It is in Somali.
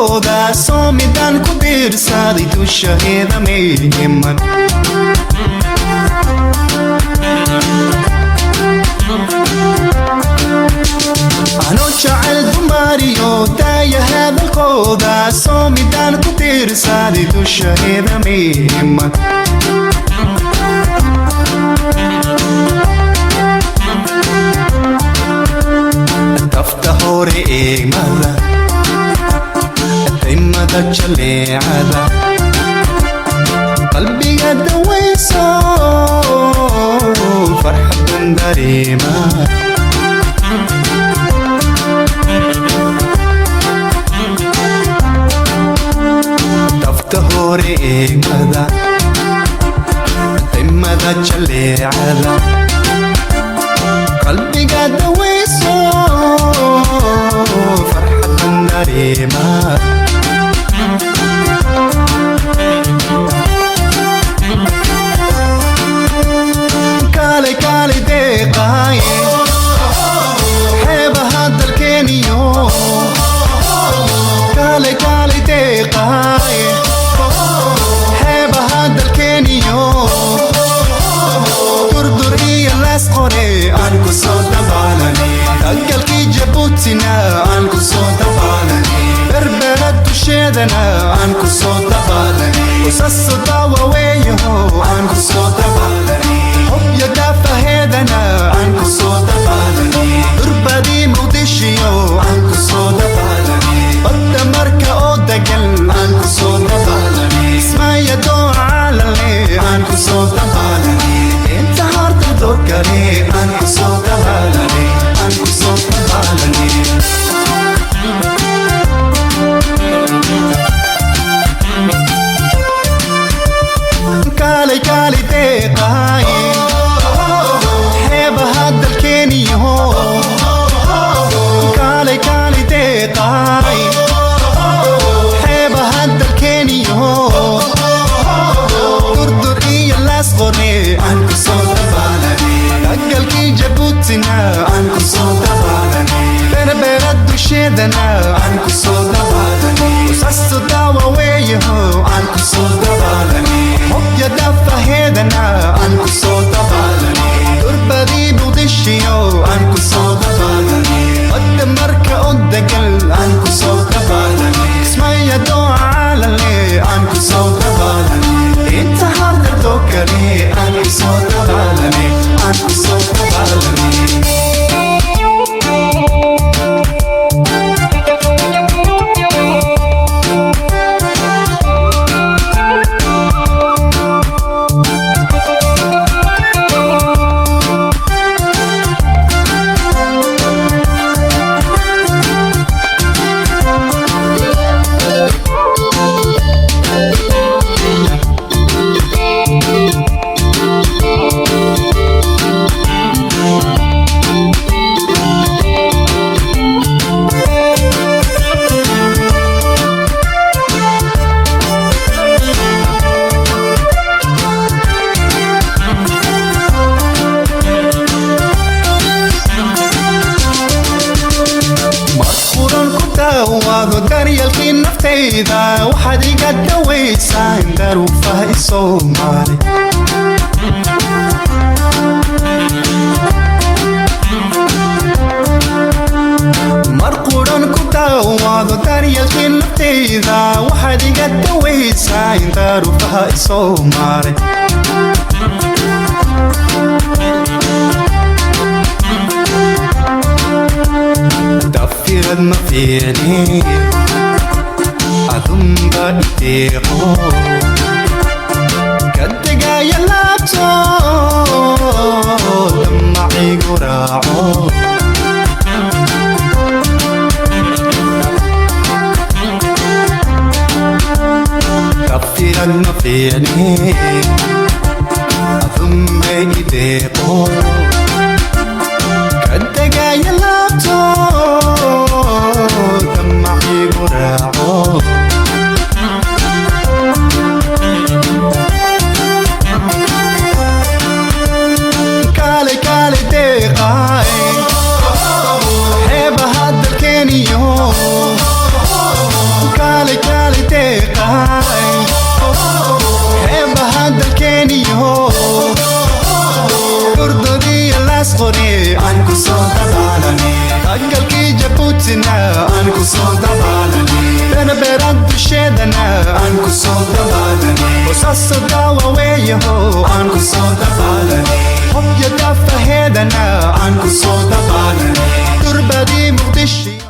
Hadalkooda soo midaan ku diirsaday dushaheeda may iman. Ano jecel dumaariyo daaya hadalkooda soo midaan ku diirsaday dushaheeda may iman. Tafta hore eegmada, daymada jaleecada, qalbiga dawayso, farxadan dareema. Tafta hore eegmada, daymada jaleecada, qalbiga dawayso, farxadan dareema. Kaalay, kaalay deeqaaye, xeebaha dalkeeniyo. Kaalay, kaalay deeqaaye, xeebaha dalkeeniyo. Durdur iyo Laas Qore aan ku soo dabaalanay, dagalkii Jabuutina aan ku soo dabaalanay, Berbera dusheedana aan ku soo dabaalanay, Usaso daawaweeyaho aan ku soo dabaalanay, Hobyo daafaheedana aan ku soo dabaalanay, durbadii Muqdishiyo aan ku soo dabaalanay, badda Marka oo degan aan ku soo dabaalanay, Ismaaya doocaalale aan ku soo dabaalanay, inta harta doorkale aan ku soo dabaalanay, aan ku soo dabaalanay. Kaalay, kaalay deeqaaye, xeebaha dalkeeniyo. Kaalay, kaalay deeqaaye, xeebaha dalkeeniyo. Durdur iyo Laas Qore aan ku soo dabaalanay, dagalkii Jabuutina aan ku soo dabaalanay, Berbera dusheedana aan ku soo dabaalanay, Usasto daawaweeyaho aan ku soo dabaalanay, Hobyo daafaheedana aan ku soo dabaalanay, durbadii Muqdishiyo aan ku soo dabaalanay, badda Marka oo degal aan ku soo dabaalanay, Ismaya doocaalale aan ku soo dabaalanay, inta hardartoo kale aan ku soo dabaalanay, aan ku soo dabaalanay. Mar quran ku daawaado daryeelkii naftayda, waxaad iga dawaysaa in daruufaha isoo maray. Mar quran ku daawaado daryeelkii naftayda, waxaad iga dawaysaa in daruufaha isoo maray. Dafirad ma fiicni, adunba ideeqo ka degaya laabto, damacigu raaco. Dafirad ma fiicni, adunba ideeqo ka degaya laabto, damacigu raaco. Kaalay, kaalay deeqaay, xeebaha dalkeeniyo. Laasqoray aan ku soo dabaalane, dagalkii Jabuutina aan ku soo dabaalane, Berbera dusheedana aan ku soo dabaalane, Boosaaso daawa weeyaho aan ku soo dabaalane, Hobyo daafaheedana aan ku soo dabaalane, durbadii Muqdisho.